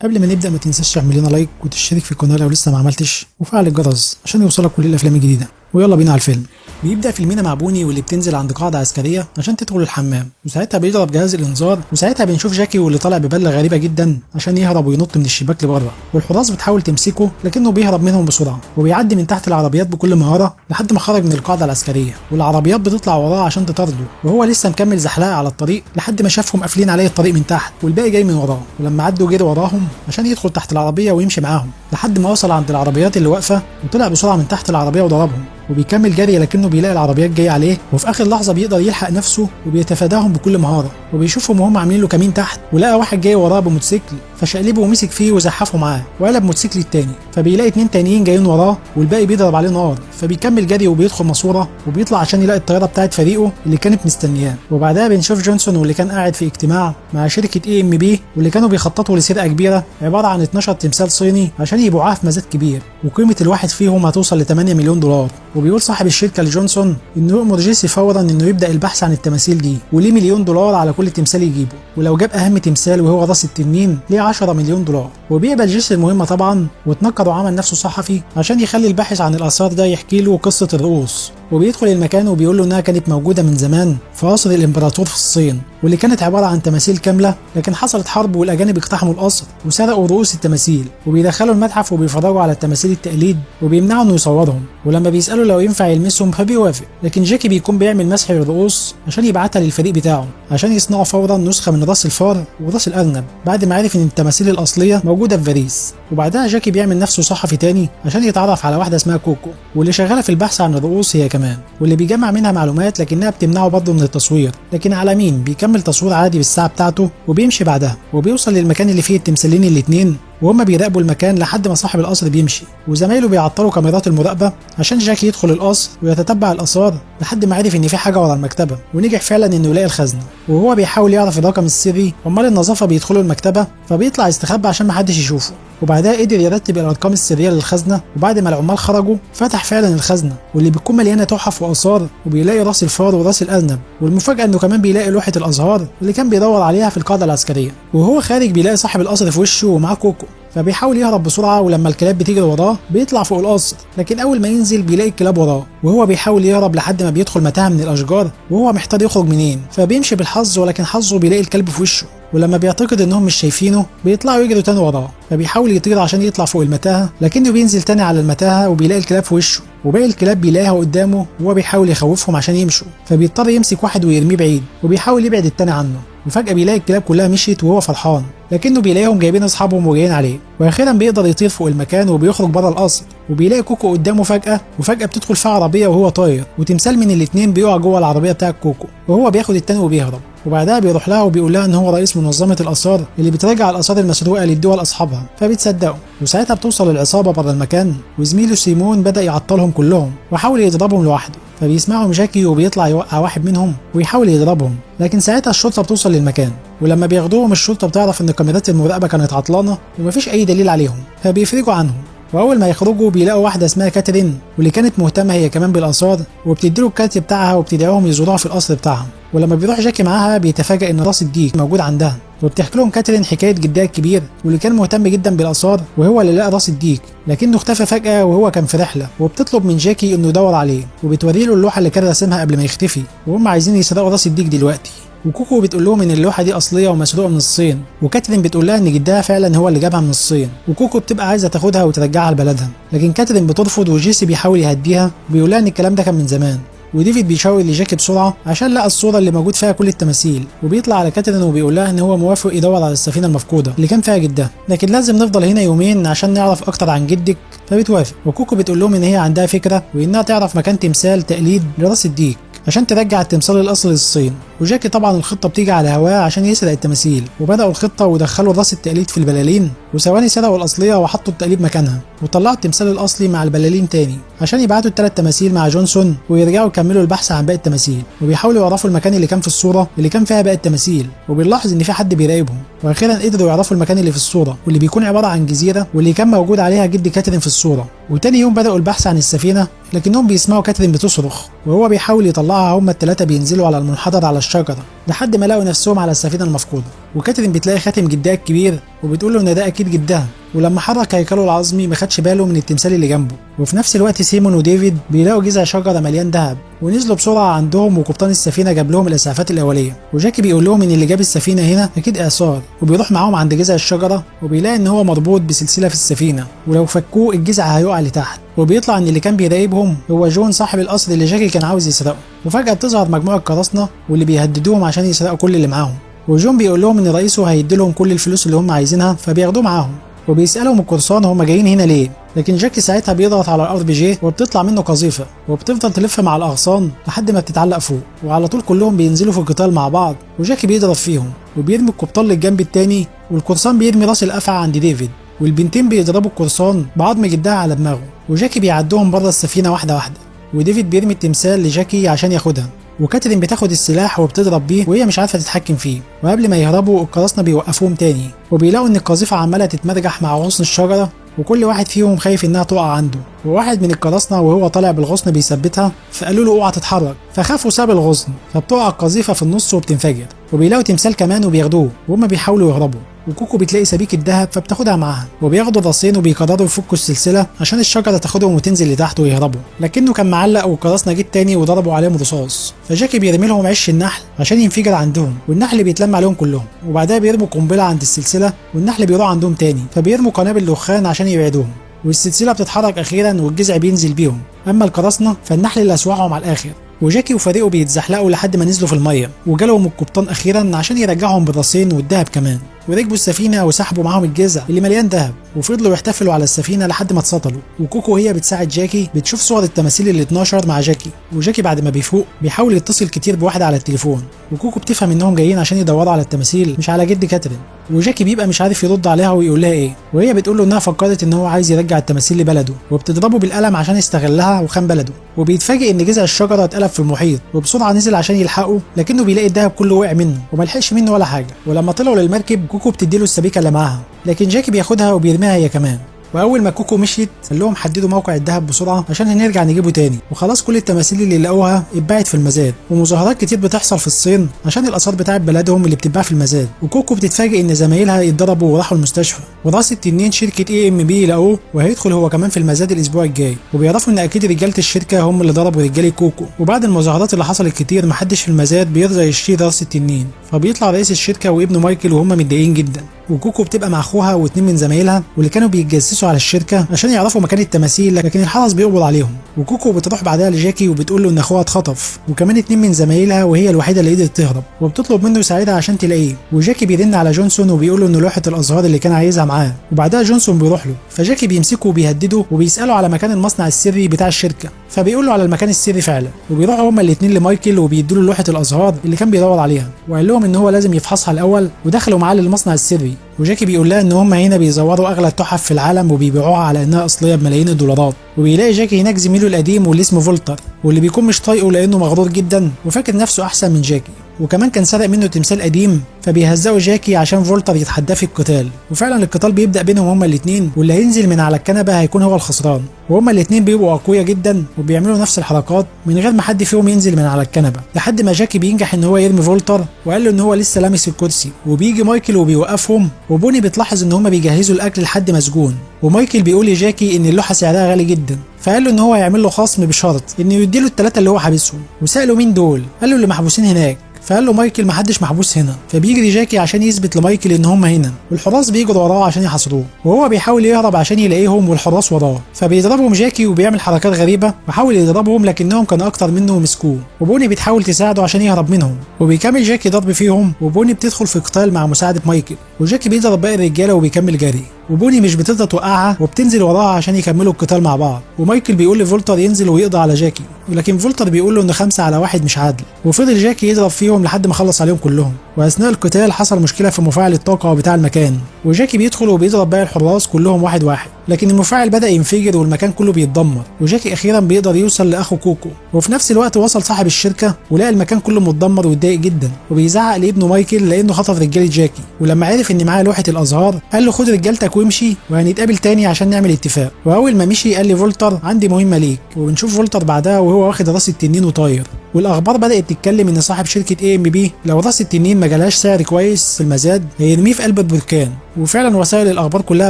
قبل ما نبدا ما تنساش تعمل لنا like وتشترك في القناة لو لسه ما عملتش، وفعل الجرس عشان يوصلك كل الافلام الجديدة. ويلا بينا على الفيلم. بيبدا فيلمنا مع بوني واللي بتنزل عند قاعدة عسكرية عشان تدخل الحمام، وساعتها بيضرب جهاز الانذار، وساعتها بنشوف جاكي واللي طالع ببدله غريبة جدا عشان يهرب وينط من الشباك لبره، والحراس بتحاول تمسكه لكنه بيهرب منهم بسرعة، وبيعدي من تحت العربيات بكل مهارة لحد ما خرج من القاعدة العسكرية، والعربيات بتطلع وراه عشان تطارده، وهو لسه مكمل زحلقه على الطريق لحد ما شافهم قافلين عليه الطريق من تحت والباقي جاي من وراه. ولما عدوا جري وراهم عشان يدخل تحت العربية ويمشي معاهم لحد ما وصل عند العربيات اللي واقفة، وطلع بسرعة من تحت العربية وضربهم، وبيكمل جري لكنه بيلاقي العربيات جاية عليه، وفي اخر لحظة بيقدر يلحق نفسه وبيتفاداهم بكل مهارة، وبيشوفهم وهم عاملين له كمين تحت، ولقى واحد جاي وراه بموتوسيكل فشقلبه ومسك فيه وزحفه معاه وقلب موتوسيكل التاني، فبيلاقي اتنين تانيين جايين وراه والباقي بيضرب عليه نار، فبيكمل جري وبيدخل ماسوره وبيطلع عشان يلاقي الطيارة بتاعت فريقه اللي كانت مستنياه. وبعدها بنشوف جونسون واللي كان قاعد في اجتماع مع شركة EMP واللي كانوا بيخططوا لسرقة كبيرة عبارة عن 12 تمثال صيني عشان يبيعوها في مزاد كبير، وقيمه الواحد فيهم هتوصل ل 8 مليون دولار. وبيقول صاحب الشركة لجونسون انه يؤمر جيسي فورا انه يبدا البحث عن التماثيل دي، وليه مليون دولار على كل تمثال يجيبه، ولو جاب اهم تمثال وهو راس التنين ليه 10 مليون دولار. وبيقبل جيسي المهمة طبعا، واتنكر وعمل نفسه صحفي عشان يخلي الباحث عن الاثار ده يحكي له قصة الرؤوس. وبيدخل المكان وبيقول له انها كانت موجودة من زمان في قصر الامبراطور في الصين، واللي كانت عبارة عن تماثيل كاملة، لكن حصلت حرب والاجانب اقتحموا القصر وسرقوا رؤوس التماثيل، وبيدخلوا المتحف وبيفرجوا على التماثيل التقليد وبيمنعوا انه يصورهم. ولما بيسالوا لو ينفع يلمسهم فبيوافق، لكن جاكي بيكون بيعمل مسح للرؤوس عشان يبعتها للفريق بتاعه عشان يصنعوا فورا نسخه من راس الفار وراس الارنب بعد ما عرف ان التماثيل الاصلية موجودة في باريس. وبعدها جاكي بيعمل نفسه صحفي تاني عشان يتعرف على واحدة اسمها كوكو واللي شغالة في البحث عن الرؤوس هي كمان، واللي بيجمع منها معلومات لكنها بتمنعه برضه من التصوير، لكن على مين بيكمل تصوير عادي بالساعة بتاعته وبيمشي بعدها، وبيوصل للمكان اللي فيه التمثالين الاتنين، وهم بيراقبوا المكان لحد ما صاحب القصر بيمشي، وزمايله بيعطلوا كاميرات المراقبة عشان جاكي يدخل القصر ويتتبع الاثار لحد ما عرف ان في حاجة ورا المكتبة، ونجح فعلا انه يلاقي الخزنة. وهو بيحاول يعرف الرقم السري، عمال النظافة بيدخلوا المكتبة فبيطلع يستخبى عشان محدش يشوفه، وبعدها قدر يرتب الارقام السرية للخزنه. وبعد ما العمال خرجوا فتح فعلا الخزنة واللي بتكون مليانة تحف واثار، وبيلاقي راس الفار وراس الارنب، والمفاجاه انه كمان بيلاقي لوحة الازهار اللي كان بيدور عليها في القاعدة العسكرية. وهو خارج بيلاقي صاحب القصر في وشه ومعاه كوكو، فبيحاول يهرب بسرعة، ولما الكلاب بتيجي وراه بيطلع فوق القصر، لكن اول ما ينزل بيلاقي الكلاب وراه، وهو بيحاول يهرب لحد ما بيدخل متاهه من الاشجار وهو محتار يخرج منين، فبيمشي بالحظ ولكن حظه بيلاقي الكلب في وشه، ولما بيعتقد انهم مش شايفينه بيطلعوا يجروا تاني وراه، فبيحاول يطير عشان يطلع فوق المتاهة لكنه بينزل تاني على المتاهة وبيلاقي الكلاب في وشه، وباقي الكلاب بيلاقيها قدامه وهو بيحاول يخوفهم عشان يمشوا، فبيضطر يمسك واحد ويرميه بعيد وبيحاول يبعد التاني عنه. وفجأة بيلاقي الكلاب كلها مشيت وهو فرحان، لكنه بيلاقيهم جايبين اصحابهم وجايين عليه. واخيرا بيقدر يطير فوق المكان وبيخرج بره القصر، وبيلاقي كوكو قدامه فجأة، وفجأة بتدخل فيها عربية وهو طاير، وتمثال من الاتنين بيقع جوه العربية بتاعت كوكو، وهو بياخد التاني وبيهرب. وبعدها بيروح لها وبيقول لها ان هو رئيس منظمة الاثار اللي بتراجع الاثار المسروقه للدول اصحابها، فبتصدقه. وساعتها بتوصل العصابة بره المكان، وزميله سيمون بدا يعطلهم كلهم وحاول يضربهم لوحده، فبيسمعهم جاكي وبيطلع يوقع واحد منهم ويحاول يضربهم، لكن ساعتها الشرطة بتوصل للمكان، ولما بياخدوهم الشرطة بتعرف ان كاميرات المراقبة كانت عطلانه ومفيش اي دليل عليهم، فبيفرجوا عنهم. واول ما يخرجوا بيلاقوا واحدة اسمها كاترين واللي كانت مهتمة هي كمان بالاثار، وبتديله الكارت بتاعها وبتدعوهم يزوروها في القصر بتاعها. ولما بيروح جاكي معاها بيتفاجئ ان راس الديك موجود عندها، وبتحكي لهم كاترين حكاية جدها الكبير واللي كان مهتم جدا بالاثار وهو اللي لقى راس الديك، لكنه اختفى فجاة وهو كان في رحله. وبتطلب من جاكي انه يدور عليه، وبتوري له اللوحة اللي كان راسمها قبل ما يختفي، وهم عايزين يسرقوا راس الديك دلوقتي. وكوكو بتقول لهم ان اللوحة دي اصلية ومسروقه من الصين، وكاترين بتقول لها ان جدها فعلا هو اللي جابها من الصين، وكوكو بتبقى عايزه تاخدها وترجعها لبلدها، لكن كاترين بترفض، وجيسي بيحاول يهديها وبيقول لها ان الكلام ده كان من زمان. وديفيد بيشاور لجاكي بسرعة عشان لقى الصورة اللي موجود فيها كل التماثيل، وبيطلع على كاترين وبيقول لها ان هو موافق يدور على السفينة المفقودة اللي كان فيها جدها، لكن لازم نفضل هنا يومين عشان نعرف اكتر عن جدك، فبتوافق. وكوكو بتقول لهم ان هي عندها فكرة وانها تعرف مكان تمثال تقليد لراس الديك عشان ترجع التمثال الاصلي للصين. وجاكي طبعا الخطة بتيجي على هواه عشان يسرق التماثيل، وبداوا الخطة ودخلوا راس التقليد في البلالين، وثواني سرقوا الاصلية وحطوا التقليد مكانها، وطلعوا التمثال الاصلي مع البلالين تاني عشان يبعتوا الثلاث تماثيل مع جونسون ويرجعوا يكملوا البحث عن باقي التماثيل. وبيحاولوا يعرفوا المكان اللي كان في الصورة اللي كان فيها باقي التماثيل، وبنلاحظ ان في حد بيراقبهم. واخيرا قدروا يعرفوا المكان اللي في الصورة واللي بيكون عبارة عن جزيرة واللي كان موجود عليها جد كاترين في الصورة. وتاني يوم بداوا البحث عن السفينة، لكنهم بيسمعوا كاترين بتصرخ وهو بيحاول يطلعها. هما الثلاثة بينزلوا على المنحدر على الشجرة لحد ما لقوا نفسهم على السفينة المفقودة. وكاترين بتلاقي خاتم جدها الكبير وبتقول له ان ده اكيد جدها، ولما حرك هيكله العظمي ما خدش باله من التمثال اللي جنبه. وفي نفس الوقت سيمون وديفيد بيلاقوا جذع شجرة مليان ذهب ونزلوا بسرعة عندهم، وقبطان السفينة جاب لهم الاسعافات الاولية. وجاكي بيقول لهم ان اللي جاب السفينة هنا اكيد اعصار، وبيروح معاهم عند جذع الشجرة وبيلاقي ان هو مربوط بسلسلة في السفينة، ولو فكوه الجذع هيقع لتحت. وبيطلع ان اللي كان بيراقبهم هو جون صاحب القصر اللي جاكي كان عاوز يسرقه. وفجاة بتظهر مجموعة قراصنة واللي بيهددوهم عشان يسرقوا كل اللي معاهم، وجون بيقول لهم ان رئيسه هيديلهم كل الفلوس اللي هم عايزينها فبياخدوه معاهم. وبيسالهم القرصان هم جايين هنا ليه، لكن جاكي ساعتها بيضغط على ال RPG وبتطلع منه قذيفه وبتفضل تلف مع الاغصان لحد ما بتتعلق فوق، وعلى طول كلهم بينزلوا في القتال مع بعض، وجاكي بيضرب فيهم وبيرمي القبطان للجنب التاني، والقرصان بيرمي راس الافعى عند ديفيد، والبنتين بيضربوا القرصان بعظم جدها على دماغه، وجاكي بيعدوهم بره السفينة واحدة واحدة. وديفيد بيرمي التمثال لجاكي عشان ياخدها، وكاترين بتاخد السلاح وبتضرب بيه وهي مش عارفه تتحكم فيه. وقبل ما يهربوا القراصنة بيوقفوهم تاني، وبيلاقوا ان القذيفه عماله تتمرجح مع غصن الشجرة، وكل واحد فيهم خايف انها تقع عنده. وواحد من القراصنة وهو طالع بالغصن بيثبتها، فقالوا له اوعى تتحرك، فخافوا ساب الغصن، فبتقع القذيفه في النص وبتنفجر. وبيلاقوا تمثال كمان وبياخدوه وهما بيحاولوا يهربوا. وكوكو بتلاقي سبيكة ذهب فبتاخدها معاها، وبياخدوا الراسين وبيقرروا يفكوا السلسلة عشان الشجرة تاخدهم وتنزل لتحت ويهربوا، لكنه كان معلق والقراصنة جه تاني وضربوا عليهم رصاص. فجاكي بيرمي لهم عش النحل عشان ينفجر عندهم، والنحل بيتلم عليهم كلهم. وبعدها بيرموا قنبلة عند السلسلة والنحل بيروح عندهم تاني، فبيرموا قنابل دخان عشان يبعدوهم، والسلسلة بتتحرك أخيرا والجذع بينزل بيهم. أما القراصنة فالنحل اللي أسوعهم على الآخر، وجاكي وفريقه بيتزحلقوا لحد ما نزلوا في المية، وجالهم القبطان اخيرا عشان يرجعهم بالراسين والذهب كمان. وركبوا السفينة وسحبوا معاهم الجذع اللي مليان ذهب، وفضلوا يحتفلوا على السفينة لحد ما اتسطلوا. وكوكو هي بتساعد جاكي بتشوف صور التماثيل ال 12 مع جاكي، وجاكي بعد ما بيفوق بيحاول يتصل كتير بواحدة على التليفون، وكوكو بتفهم انهم جايين عشان يدوروا على التماثيل مش على جد كاترين. وجاكي بيبقى مش عارف يرد عليها ويقول لها ايه، وهي بتقول له انها فكرت ان هو عايز يرجع التماثيل لبلده، وبتضربه بالقلم عشان يستغلها وخان بلده. وبيتفاجئ ان جذع الشجرة اتقلب في المحيط، وبسرعة نزل عشان يلحقه، لكنه بيلاقي الذهب كله وقع منه وملحقش منه ولا حاجة. ولما طلعوا للمركب كوكو بتديله السبيكه اللي معاها، لكن جاكي بياخدها وبيرميها هي كمان. واول ما كوكو مشيت قال لهم حددوا موقع الذهب بسرعة عشان هنرجع نجيبه تاني. وخلاص كل التماثيل اللي لقوها اتباعت في المزاد، ومظاهرات كتير بتحصل في الصين عشان الاثار بتاعه بلدهم اللي بتتباع في المزاد. وكوكو بتتفاجئ ان زمايلها اتضربوا وراحوا المستشفى، وراس التنين شركة EMP لقوه وهيدخل هو كمان في المزاد الاسبوع الجاي، وبيعرفوا ان اكيد رجاله الشركة هم اللي ضربوا رجاله كوكو. وبعد المظاهرات اللي حصلت كتير محدش في المزاد بيرضى يشتري راس التنين، فبيطلع رئيس الشركة وابنه مايكل وهم متضايقين جدا. وكوكو بتبقى مع اخوها واثنين من زمايلها واللي كانوا بيتجسسوا على الشركة عشان يعرفوا مكان التماثيل، لكن الحرس بيقبض عليهم. وكوكو بتروح بعدها لجاكي وبتقول له ان اخوها اتخطف وكمان اتنين من زمايلها وهي الوحيدة اللي قدرت تهرب، وبتطلب منه يساعدها عشان تلاقيه. وجاكي بيرن على جونسون وبيقول له ان لوحة الازهار اللي كان عايزها معاه، وبعدها جونسون بيروح له، فجاكي بيمسكه وبيهدده وبيساله على مكان المصنع السري بتاع الشركة، فبيقول له على المكان السري فعلا. وبيروحوا هما الاثنين لمايكل وبيدوا له لوحة الازهار اللي كان بيدور عليها، وقال لهم ان هو لازم يفحصها الاول، ودخلوا معاه للمصنع السري. وجاكي بيقول لها ان هم هنا بيزوروا اغلى التحف في العالم وبيبيعوها على انها اصلية بملايين الدولارات. وبيلاقي جاكي هناك زميله القديم واللي اسمه فولتر، واللي بيكون مش طايقة لانه مغرور جدا وفاكر نفسه احسن من جاكي، وكمان كان سرق منه تمثال قديم، فبيهزقوا جاكي عشان فولتر يتحداه في القتال. وفعلا القتال بيبدا بينهم هما الاثنين، واللي هينزل من على الكنبة هيكون هو الخسران. وهما الاثنين بيبقوا اقوياء جدا وبيعملوا نفس الحركات من غير ما حد فيهم ينزل من على الكنبة، لحد ما جاكي بينجح ان هو يرمي فولتر وقال له ان هو لسه لامس الكرسي. وبيجي مايكل وبيوقفهم، وبوني بتلاحظ ان هما بيجهزوا الاكل لحد مسجون. ومايكل بيقول لجاكي ان اللوحة سعرها غالي جدا، فقال له ان هو هيعمل له خصم بشرط انه يديله الثلاثة اللي هو حابسهم. وساله مين دول، قال له اللي محبوسين هناك، فقال له مايكل محدش محبوس هنا. فبيجري جاكي عشان يثبت لمايكل ان هم هنا، والحراس بيجروا وراه عشان يحاصروه، وهو بيحاول يهرب عشان يلاقيهم والحراس وراه، فبيضربهم جاكي وبيعمل حركات غريبة وحاول يضربهم لكنهم كانوا اكتر منه ومسكوه. وبوني بتحاول تساعده عشان يهرب منهم، وبيكمل جاكي ضرب فيهم، وبوني بتدخل في قتال مع مساعدة مايكل، وجاكي بيضرب باقي الرجالة وبيكمل جري، وبوني مش بتقدر توقعها وبتنزل وراها عشان يكملوا القتال مع بعض. ومايكل بيقول لفولتر ينزل ويقضي على جاكي، ولكن فولتر بيقول له ان 5 على 1 مش عادل، وفضل جاكي يضرب فيهم لحد ما خلص عليهم كلهم. واثناء القتال حصل مشكلة في مفاعل الطاقة بتاع المكان، وجاكي بيدخل وبيضرب باقي الحراس كلهم واحد واحد، لكن المفاعل بدا ينفجر والمكان كله بيتدمر. وجاكي اخيرا بيقدر يوصل لاخو كوكو، وفي نفس الوقت وصل صاحب الشركة ولقى المكان كله متدمر واتضايق جدا، وبيزعق لابنه مايكل لانه خطف رجاله جاكي. ولما عرف ان معاه لوحة الازهار قال له خد رجالتك وامشي وهنتقابل تاني عشان نعمل اتفاق. واول ما مشي قال لفولتر عندي مهمة ليك. وبنشوف فولتر بعدها وهو واخد راس التنين وطاير. والاخبار بدات تتكلم ان صاحب شركة AMP لو راس التنين ما جالهاش سعر كويس في المزاد هيرميه في قلب البركان. وفعلا وسائل الاخبار كلها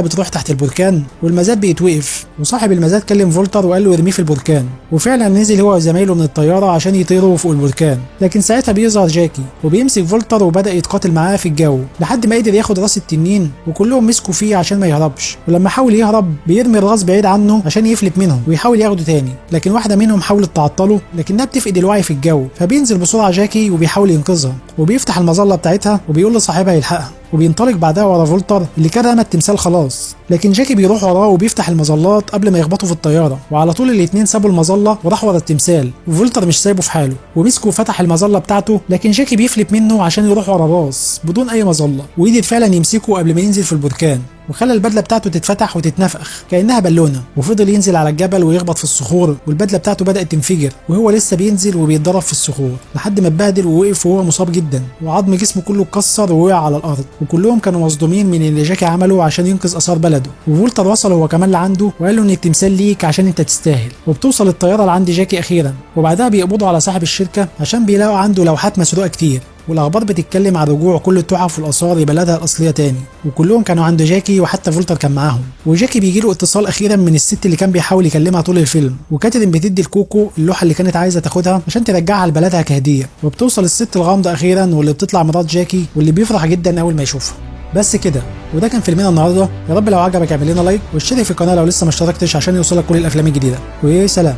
بتروح تحت البركان والمزاد بيتوقف، وصاحب المزاد كلم فولتر وقال له يرميه في البركان، وفعلا نزل هو وزمايله من الطيارة عشان يطيروا فوق البركان. لكن ساعتها بيظهر جاكي وبيمسك فولتر وبدا يتقاتل معاه في الجو لحد ما قدر ياخد راس التنين، وكلهم مسكوا فيه عشان ما يهربش. ولما حاول يهرب بيرمي الراس بعيد عنه عشان يفلت منهم ويحاول ياخده تاني، لكن واحدة منهم حاولت تعطله لكنها بتفقد الوعي في الجو، فبينزل بسرعة جاكي وبيحاول ينقذها وبيفتح المظلة بتاعتها وبيقول لصاحبها يلحقها، وبينطلق بعدها ورا فولتر اللي كان رمى التمثال خلاص. لكن جاكي بيروح وراه وبيفتح المظلات قبل ما يخبطوا في الطيارة، وعلى طول الاثنين سابوا المظلة وراحوا ورا التمثال، وفولتر مش سايبه في حاله ومسكه وفتح المظلة بتاعته، لكن جاكي بيفلت منه عشان يروح ورا راس بدون اي مظلة، وقدر فعلا يمسكه قبل ما ينزل في البركان، وخلى البدلة بتاعته تتفتح وتتنفخ كانها بالونه، وفضل ينزل على الجبل ويخبط في الصخور، والبدله بتاعته بدات تنفجر وهو لسه بينزل وبيتضرب في الصخور لحد ما اتبهدل ووقف وهو مصاب جدا، وعظم جسمه كله اتكسر ووقع على الارض، وكلهم كانوا مصدومين من اللي جاكي عمله عشان ينقذ اثار بلده. وفولتر وصل هو كمان لعنده وقال له ان التمثال ليك عشان انت تستاهل. وبتوصل الطيارة لعند جاكي اخيرا، وبعدها بيقبضوا على صاحب الشركة عشان بيلاقوا عنده لوحات مسروقه كتير، والاخبار بتتكلم عن رجوع كل التحف والاثار لبلدها الاصلية تاني، وكلهم كانوا عند جاكي وحتى فولتر كان معاهم. وجاكي بيجي له اتصال اخيرا من الست اللي كان بيحاول يكلمها طول الفيلم، وكاترين بتدي لكوكو اللوحة اللي كانت عايزه تاخدها عشان ترجعها لبلدها كهدية. وبتوصل الست الغامضة اخيرا واللي بتطلع مرات جاكي واللي بيفرح جدا اول ما يشوفها. بس كده، وده كان فيلمنا النهارده. يا رب لو عجبك اعمل لنا like واشترك في القناة لو لسه ما اشتركتش عشان يوصلك كل الافلام الجديدة. وسلام.